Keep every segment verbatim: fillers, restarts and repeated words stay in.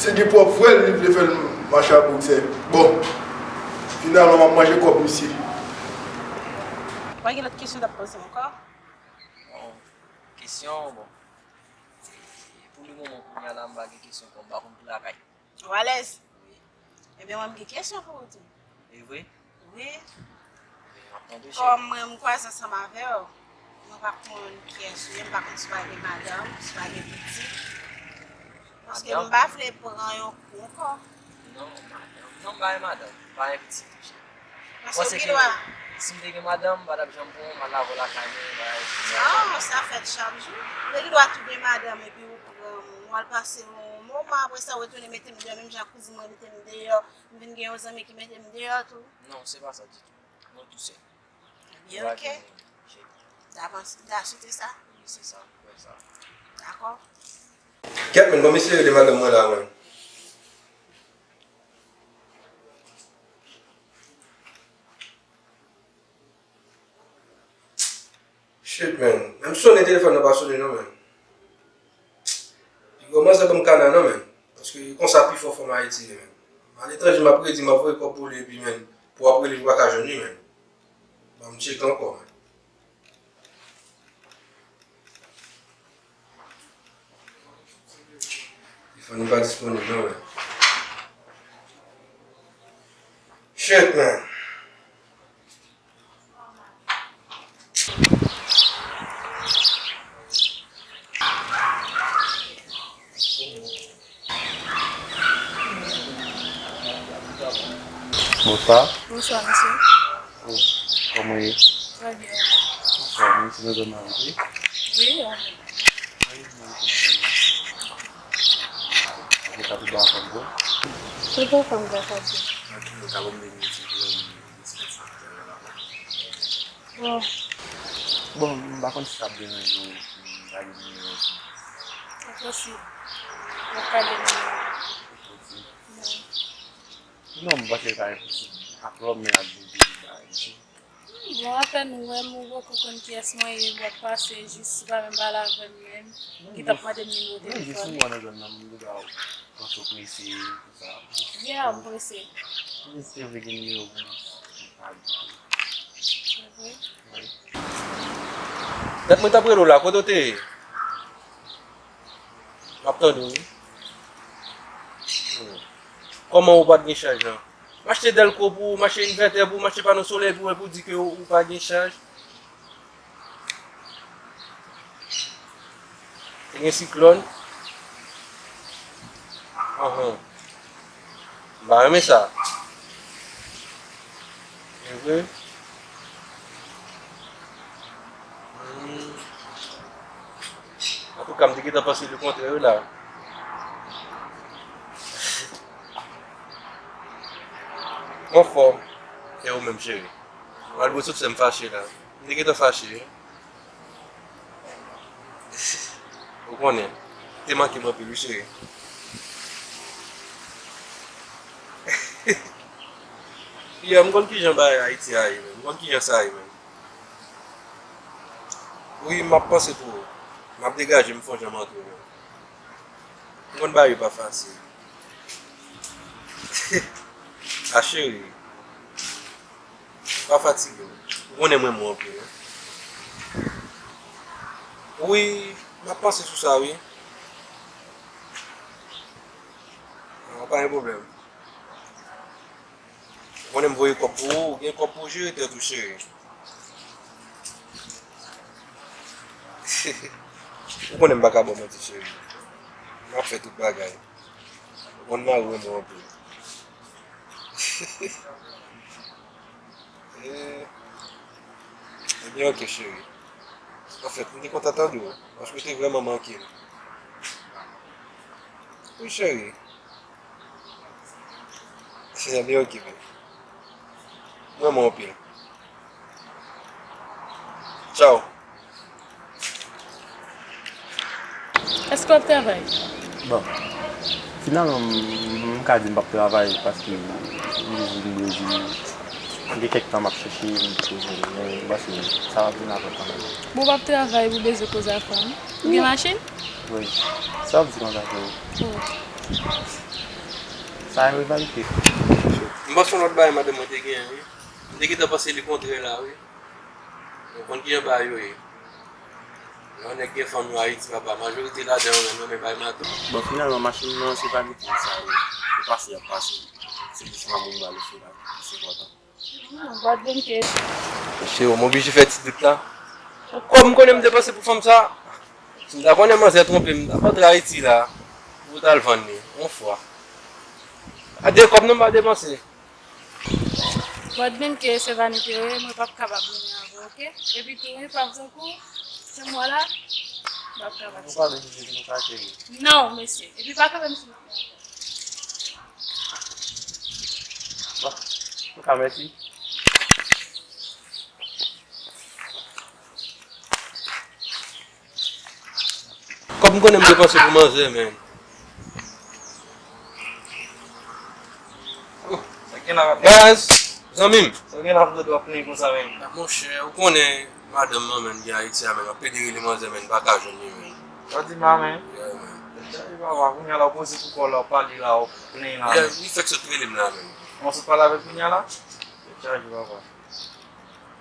Se gen pwòp frè l, li vle fè l mache ak boksè. Bon, finalman, m ap manje kòb misye. Ou pa gen lòt kesyon w t ap poze m ankò? Bon, kesyon, bon. Pou le moman, kounye a la, m pa gen kesyon ankò, m pa konn pou lakay. Ou alèz? Wi. Ebyen, mwen, m gen kesyon pou ou tou. E vre? Wi. Ebyen, m ap tande, cheri. Kòm mwen, m kwaze ansanm avè w, mwen pa konn kiyès ou ye, m pa konn si w pa gen madanm, si w pa gen pitit. Paske m pa vle pran yon kou ankò. Non, madanm. Non, m pa gen madanm, m pa gen pitit tou, cheri. Paske w gen dwa. Si m te gen madanm, m pa t ap janm pran w, m al lave w lakay mwen, bagay. Non, sa fèt chak jou. Ou gen dwa tou gen madanm epi ou pran m, ou al pase yon moman, apre sa, ou retounen mete m deyò, menm jan kouzin mwen mete m deyò, m vin gen yon zanmi ki mete m deyò tou. Non, se pa sa ditou. Mwen tou sèl. Ebyen, oke. Ou pa gen moun, cheri. Davans, m ta swete sa. Wi, se sa, m kwè sa. Dakò. Kèt, men, ban m eseye rele madanm mwen la, mwen. Shit, man. Menm sonnen telefòn nan pa sonnen non, man. Piga w manzè ban m kana non, man. Paske konsa pifò fanm Ayiti ye, man. Aletranje, m ap redi, m ap voye kòb pou li, epi, man, pou w ap rele, li pa ka jwenn li, man. Ban m tcheke ankò, man. Telefòn li pa disponib non, man. Shit, man. Bonswa. Bonswa, mesye. Oh, kòman w ye? Trè byen. Bonswa, mesye, nou zòn nan, wi? Wi, wi. Avèk sa tout bon anfòm, bro? Tout anfòm, gras a Dye. Ok, ou ka ban m de minit, siouple? Bon. Bon, m pa konn si sa ap deranje w pou m gade nimewo w pou ou. Enposib. M ap gade nimewo w. Enposib. Non. Non, m panse sa enposib. Ak lòm men ak bebe, sa enposib. Bon, apèn ou wè m, ou poko konn kiyès mwen ye, w ap pase, jis ou pa menm pale avè m menm, ou gentan ap mande m nimewo telefòn. Wi, jis ou wè nan zòn nan, m te ba w panse w prese, tout sa. Yeah, m prese. Jis te vle gen nimewo pou m. Se vre? Wi. Dat mwen t ap rele w la, kote w te ye? M ap tande w, wi. Hmm. Kòman ou pa t gen chaj lan? M achte dèlko pou ou, m achte envètè pou ou, m achte pano solèy pou ou, epi w di ke ou, ou pa gen chaj. Te gen siklòn. Anhan. M pa renmen sa. E vre? Hmm. Antouka, m te gentan panse lekontrè wi la. Anfòm. E ou menm, cheri? M al bwè sot fè m fache la. M te gentan fache wi. Ou konnen, te manke m anpil wi, cheri. Yeah, m konn kijan bagay Ayiti a ye, menm. M konn kijan sa ye, menm. Wi, m ap panse pou ou. M ap degaje m, fè yon jan m antre, menm. M konn bagay yo pa fasil. A cheri. Pa fatige w. Ou konnen m renmen w anpil, wi. Wi, m ap panse sou sa, wi. An, pa gen pwoblèm. Ou konnen m voye kòb pou ou, ou gen kòb pou w jere tèt ou, cheri. Ou konnen m pa ka ba w manti, cheri. M ap fè tout bagay. Ou konn mari w renmen w anpil. Eh, ebyen, oke, cheri. Anfèt, m te kontan tande w, paske w te vrèman manke m. Wi, cheri. Ebyen, oke, bebe. M renmen w anpil. Tchaw. Èske w ap travay? Bon, finalman, m, m ka di m p ap travay paske m vin Brezil. M gen kèk tan m ap chèche, m poko jwenn, men m panse sa ap vin avè kanmenm. Bon, w p ap travay, ou bezwen koze ak fanm ou? Ou gen machin? Wi. Sa w ap di konsa, freo? Oh. Sa e revalite. M panse yon lòt bagay madanm mwen te genyen, wi. M te gentan panse li kontrè la, wi. Ou konn kijan bagay yo ye. Lè yon nèg gen fanm yo Ayiti, papa, majorite ladan yo menm, yo menm bay madanm. Bon, finalman, machin nan, se pa li ki sa, wi. Se pase y ap pase. Se jis manman m pral ofri la, se kontan. Non, pa t vin ke. Mesye, m oblije fè ti dout la. Kòb m konnen m depanse pou fanm sa. Si m ta konnen manzè twonpe m, m ta pa antre Ayiti la pou w t al vann li, yon fwa. A de kòb non m pa depanse. But men ke se vanite wi, mwen p ap kapab renmen avè w, oke? Epi tou wi, pa fè kou, se mwen la, m p ap kapab. Nou pa vle vin nou kache wi. Non, mesye. Epi pa kanpe m sou wout mwen ankò. Bon, antouka, mèsi. Kòb m konnen m depanse pou manzè, men. Oh, sa gen la, patnè? Baz, zanmi m. Sa gen la, patnè, w ap plenyen konsa, men. Ah, monchè, ou konnen madanm nan, men, gen Ayiti a, men, ap pede rele manzè, men, m pa ka jwenn li, men. Sa di m la, men? Yeah, men. Tèt chaje, papa, kounye a la, w poze pou kò w la, w pale la, w plenyen la, men. Yeah, li fèk sot rele m la, men. Ou sot pale avè l kounye a la? Tèt chaje, papa.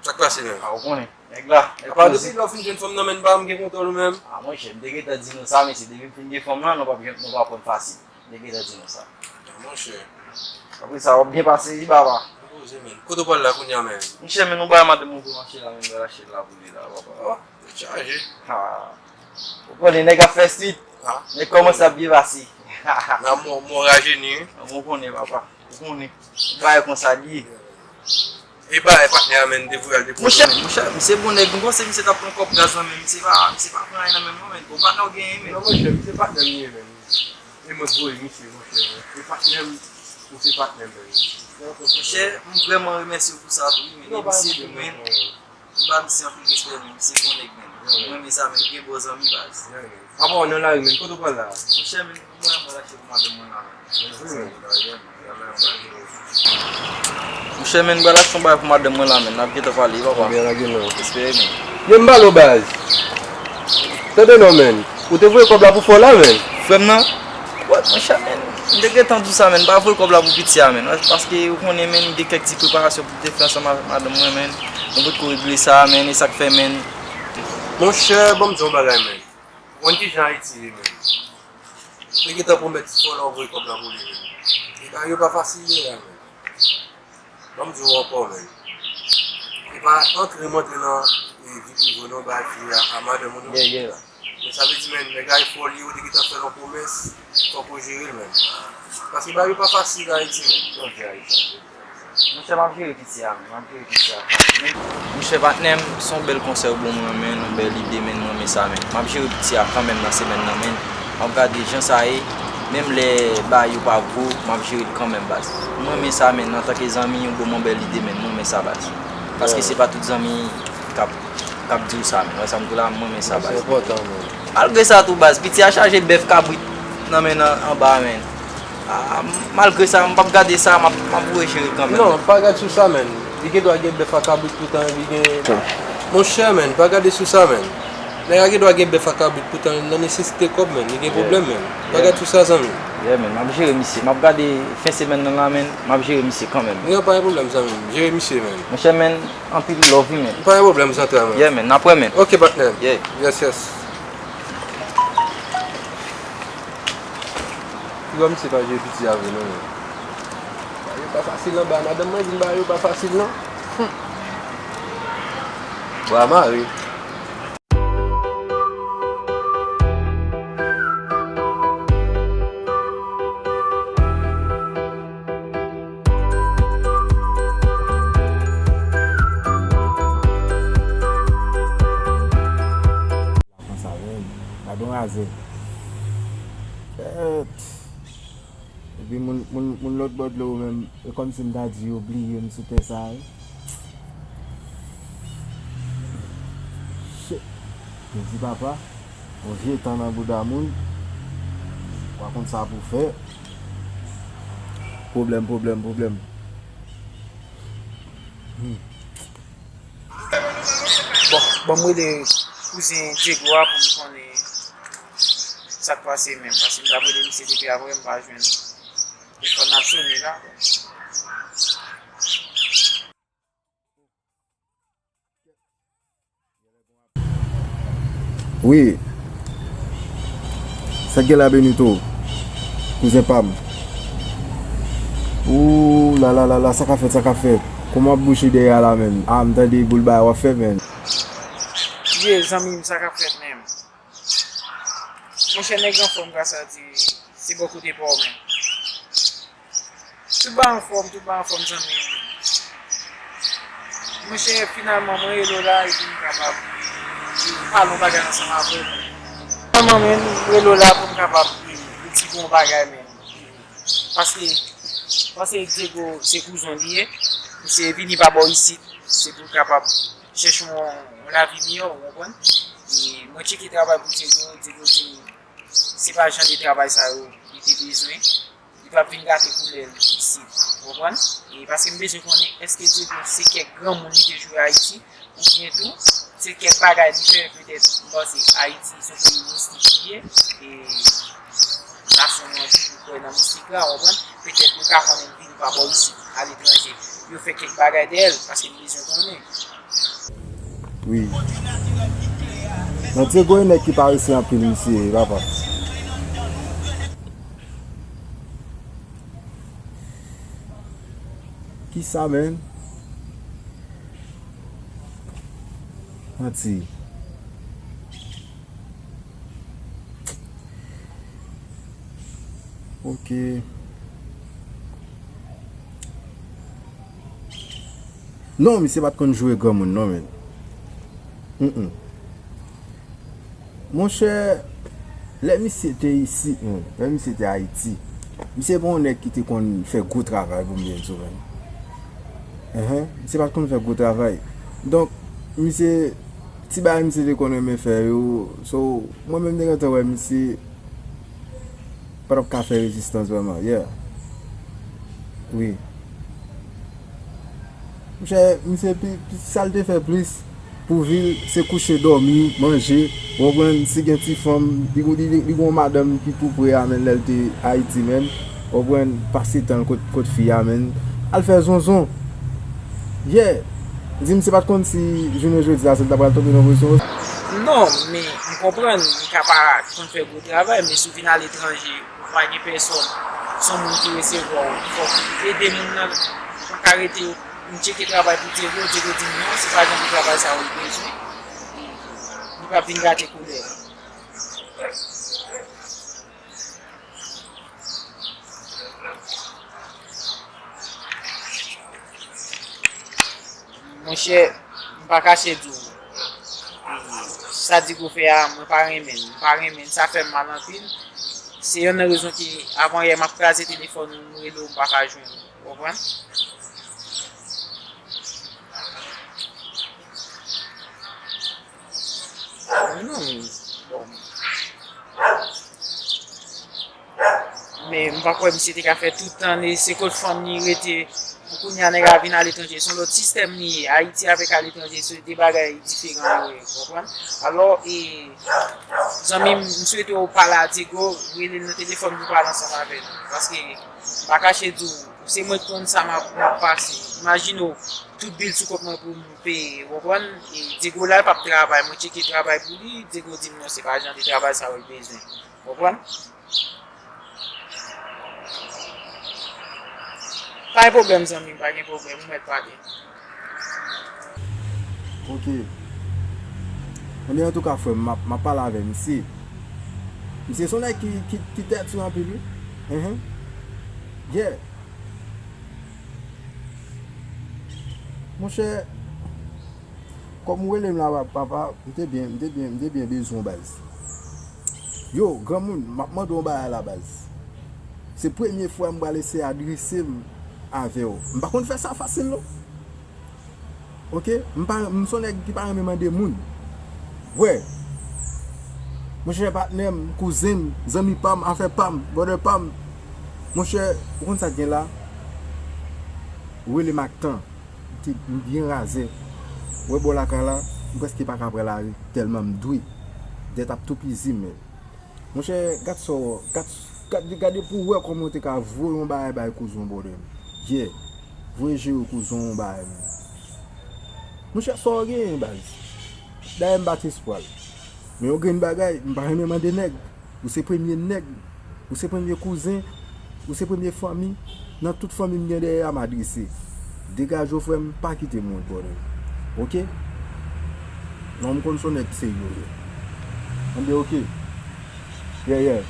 Sa k pase, men? Ah, ou konnen. Nèg la, nèg poze. Apa, depi lè w fin jwenn fanm nan, men, m pa janm gen kontwòl ou menm? Ah, monchè, m te gentan di nou sa, mesye, depi m fin gen fanm nan, nou p ap janm, nou p ap konn fasil. M te gentan di nou sa. Ah, monchè. Apre sa, w ap byen pase, wi, papa. Poze, men. Kote w pral la kounye a, men? Monchè, men, nou bay madanm mwen pou mache la, men, m pral achte la pou li la, papa. Oh, tèt chaje. Ah. Ou konnen nèg ap fè swit. Ah. Nèg kòmanse ap byen pase. Nan mò, mò rajeni, wi. Ou konnen, papa. Ou konnen. Bagay konsa li ye. E bagay patnè a, men, te voye al depoze. Monchè, monchè, misye bon nèg, m panse misye t ap pran kòb gaz nan men misye pa, misye pa pran anyen nan men l non, men. Bon, patnè w genyen, men. Non, monchè, misye patnè m ye, men. E mwen k voye misye, monchè. E patnè m, ou se patnè m, men. Monchè, m vrèman remèsye w pou sa tou, wi, men. Non, pa de pwoblèm, men. M ba misye anpil respè, men. Misye bon nèg, men. M renmen sa, men. Li gen bon zanmi, baz. Apa w nan lari, men? Kote w pral la? Monchè, men, mwen, mwen lache pou madanm mwen la, men. Monchè, men, m pral achte yon bagay pou madanm mwen la, men. N ap gentan pale, papa. Byen lage non. Espere, men. Men m pale w, baz. Tande non, men. Ou te voye kòb la pou fè w la, men. Frè m nan? Wè, monchè, men. M te gentan di w sa, men. M pa voye kòb la pou piti a, men. Paske, ou konnen, men, gen kèk ti preparasyon pou m te fè ansanm avèk madanm mwen, men. Nou potko regle sa, men. E sa k fè, men. Monchè, ban m di w yon bagay, men. Ou konn kijan Ayiti ye, men. Ou te gentan pwomèt fò la w voye kòb la pou li, men. E bagay yo pa fasil ye a, men. Ban m di w ankò, men. E pa antre m antre nan, e, vi prive w non, bay fi a, a madanm ou non. Yeah, yeah. Men sa vle di, men, nèg la e fò li, ou te gentan fè l yon pwomès, fòk ou jere l, men. Paske bagay yo pa fasil Ayiti, men. Jan w di Ayiti. Monchè, m ap jere piti a, men. M ap jere piti a kanmenm. Monchè, patnè m, se yon bèl konsèy ou ban mwen, men, yon bèl ide, men, m renmen sa, men. M ap jere piti a kanmenm nan semèn nan, men. M ap gade jan sa ye, menm lè bagay yo pa gwo, m ap jere l kanmenm, baz. M renmen sa, men, antanke zanmi, ou ban m yon bèl ide, men. M renmen sa, baz. Paske se pa tout zanmi k ap k ap di w sa, men. Wè sa m di w la, m renmen sa, baz. Se enpòtan, men. Malgre sa tou, baz, piti a chaje bèf, kabrit nan men nan anba, men. Ah, malgre sa, m p ap gade sa, m ap, m ap voye jere kanmenm. Non, pa gade sou sa, men. Li gen dwa gen bèf ak kabrit poutan li gen. Monchè, men, pa gade sou sa, men. Nèg la gen dwa gen bèf ak kabrit poutan li nan nesesite kòb, men. Li gen pwoblèm, men. Pa gade sou sa, zanmi. Yeah, men, m ap jere misye. M ap gade fen semèn nan la, men. M ap jere misye kanmenm. Non, pa gen pwoblèm, zanmi. Jere misye, men. Monchè, men, anpil love wi, men. Pa gen pwoblèm, zantra, men. Yeah, men, n ap wè, men. Ok, patnè. Yeah. Yes, yes. Ti wè misye pa jere piti a vre non, men. Bagay yo pa fasil non, ba madanm mwen di m bagay yo pa fasil non. Hmm. Bra mare. Konsa menm. Gade yon razè. Kèt. Epi moun, moun, moun lòt bò dlo yo menm, e kòmsi m ta di yo bliye m sou tè sa a wi. Shit. Jezi papa, yon vye tan nan bouda moun, w pa konn sa pou w fè. Pwoblèm, pwoblèm, pwoblèm. Hmm. Bon, ban m rele kouzen Diego a pou m konnen sa k pase menm, paske m t ap rele misye depi apre m pa jwenn. Telefòn ap sonnen la. Wi. Sa k gen la, Benito? Kouzen pa m. Ooh la la la la, sa k ap fèt, sa k ap fèt? Kòman w ap bouche dèyè a la menm? Ah, m tande boul bagay w ap fè, menn. Ye, zanmi m, sa k ap fèt menm? Monchè, nèg anfòm, grasa Dye. Se bò kote pa w menm. Tout bagay anfòm, tout bagay anfòm, zanmi m. Monchè, finalman, mwen rele w la epi m kapab pale yon bagay ansanm avè w. Finalman, menm, m rele w la pou m kapab di w yon bagay, menm. Paske, paske Diego se kouzon li ye. Misye vini pa bò isit, se pou l kapab chèche yon, yon lavi miyò, ou konprann? E mwen tcheke travay pou Diego, Diego di m se pa jan de travay sa yo li te bezwen. Li p ap vin gate koulè l isit, ou konprann? E paske m bezwen konnen èske Diego se kèk granmoun li te jwe Ayiti, oubyen tou, se kèk bagay li fè, petèt, m panse Ayiti se yon peyi mistik li ye, e nasyon nou an toujou kwè nan mistik la, ou konprann? Petèt yo ka konnen l vin pa bò isit, aletranje, yo fè kèk bagay dèyè l, paske m bezwen konnen. Wi. Non, Diego e nèg ki parese anpil, misye, papa. Kisa, menn? Manti. Ok. Non, misye pa t konn joure granmoun, non, menn. Mm, mm. Monchè, lè misye te isit, menm, lè misye te Ayiti, misye pa yon nèg ki te konn fè gwo travay, pou m byen di w, menm. Enhen, misye pa t konn fè gwo travay. Donk, misye, ti bagay misye te konn renmen fè yo, so, mwen menm te gentan wè misye pa t ap ka fè rezistans vrèman, yeah. Wi. Monchè, misye pi, pi, sa l te fè plis pou vi l, se kouche, dòmi, manje, w konprann, si gen ti fanm, li, li, li, li gen yon madanm ki tou pre a, menm lè l te Ayiti menm, w konprann, pase tan l kot, kot fi a, menm, al fè zonzon. Yeah. Di m, se pa t konn si jounen jodi a, si l ta pral tonbe nan pozisyon. Non, men m konprann, li ka pa konn fè gwo travay, men si w vin aletranje, ou pa gen pèsòn, se yon moun ki resevwa w, fòk ou ede moun nan, ou pa ka rete, m tcheke travay pou Diego, Diego di m non, se pa jan de travay sa yo l bezwen, li p ap vin gate koulè l. Monchè, m pa kache di w, sa Diego fè a, mwen pa renmen l, m pa renmen l, sa fè m mal anpil. Se youn nan rezon ki, avan yè, m ap kraze telefòn ou, m rele w, m pa ka jwenn ou, w konprann? Non, bon. Men m pa kwè misye te ka fè tout tan li, se kot fanm li rete. Pou kounye a, nèg la vin aletranje. Se yon lòt sistèm li ye. Ayiti avèk aletranje, se de bagay diferan yo ye, w konprann? Alò, e, zanmi m, m swete w pale a Diego, rele l nan telefòn pou pale ansanm avè l. Paske, m pa kache di w, se mwen k konn sa m ap, m ap pase. Imajine w, tout bil sou kont mwen pou m peye, w konprann? E Diego la, l p ap travay, mwen tcheke travay pou li, Diego di m non, se pa jan de travay sa yo l bezwen. W konprann? Pa gen pwoblèm, zanmi m, pa gen pwoblèm, ou mèt pale. Ok. Ebyen, antouka, frè m, m ap, m ap pale avè misye. Misye se yon nèg ki, ki, ki tèt sou anpil, wi. Enhen. Yeah. Monchè, kòm ou rele m la, papa, m te byen, m te byen, m te byen bezwen w, baz. Yo, granmoun, m ap mande w yon bagay la, baz. Se premye fwa m pral eseye adrese m avè w. M pa konn fè sa fasil, non. Ok? M pa, m se yon nèg ki pa renmen mande moun. Wè. Monchè, patnè m, kouzen m, zanmi pa m, afè pa m, brother pa m. Monchè, ou konn sa k gen la? Ou rele m ak tan. M te, m byen razè. Wè bò lakay la, m prèske pa ka pran lari, tèlman m dwe. Dèt ap toupizi m, men. Monchè, gad sa w, gad, Gade, gade pou w wè kòman w te ka voye yon bagay bay kouzen w, brother. Yeah. Voye jere kouzen w yon bagay, man. Monchè, sa w genyen, baz? Dayè, m pa t espwa l. Men yon grenn bagay, m pa renmen mande nèg. Ou se premye nèg. Ou se premye kouzen. Ou se premye fanmi. Nan tout fanmi m gen dèyè a, m adrese. Degaje w, frè m, pa kite m wont, brother. Oke? Non, m konn se yon nèg serye w ye. Anben, oke. Yeah, yeah.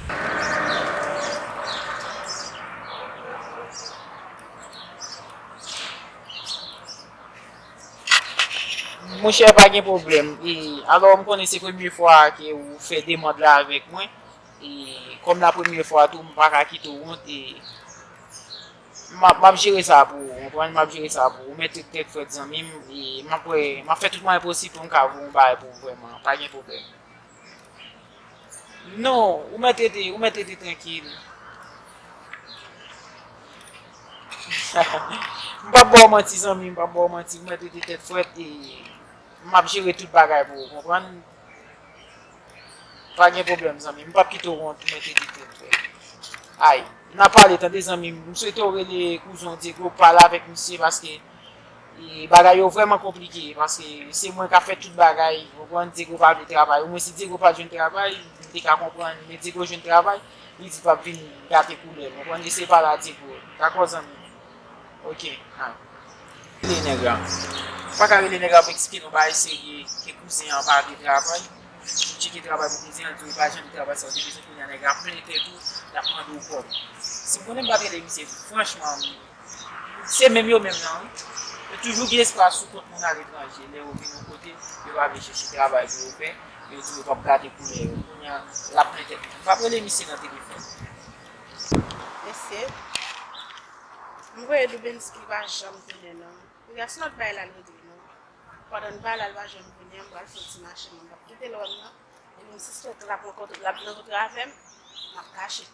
Monchè, pa gen pwoblèm. E, alò, m konnen se premye fwa ke ou fè demann la avèk mwen. E, kòm la premye fwa tou, m pa ka kite w wont. E, m ap, m ap jere sa pou ou, konprann? M ap jere sa pou ou. Ou mèt ret tèt frèt, zanmi m. E, m ap wè, m ap fè tout mwayen posib pou m ka voye yon bagay pou ou vrèman. Pa gen pwoblèm. Non, ou mèt rete, ou mèt rete trankil. M p ap ba w manti, zanmi m, m p ap ba w manti. Ou mèt rete tèt frèt e m ap jere tout bagay pou ou, konprann? Pa gen pwoblèm, zanmi m. M p ap kite w wont, ou mèt rete tèt frèt. Ay, n a pale, tande, zanmi m. M swete w rele kouzen w Diego, pale avèk misye, paske E bagay yo vrèman konplike, paske se mwen k ap fè tout bagay, ou konprann, Diego pa vle travay. Omwen si Diego pa t jwenn travay, m te ka konprann, men Diego jwenn travay, li di l p ap vin gate koulè m, ou konprann, eseye pale a Diego, dakò, zanmi m? Oke, ha. Rele nèg la. M pa ka rele nèg la pou eksplike nou bagay serye, ke kouzen an pa vle travay. Ou tcheke travay pou kouzen an, li di w li pa janm vle travay sa, ou te bezwen kounye a nèg la plen tèt ou, l ap mande w kòb. Si m konnen m pa t rele misye, franchman, Se menm yo menm nan, wi. Yo toujou gen espas sou kont moun aletranje. Lè yo vin yon kote, yo pa vle chèche travay pou yo fè. Yo di yo p ap gate koulè yo. Kounye a, l ap plen tèt li. M p ap rele misye nan telefòn. Mesye, m voye Dubensky, li pa janm tounen non. Kounye a, se lòt bagay la l regle non. Pandan n pale a, li pa janm tounen, m pral fè yon ti mache, m p ap kite l wè m nan. Epi m sispèk l ap rankontre, l ap rankontre avè m, m ap kache.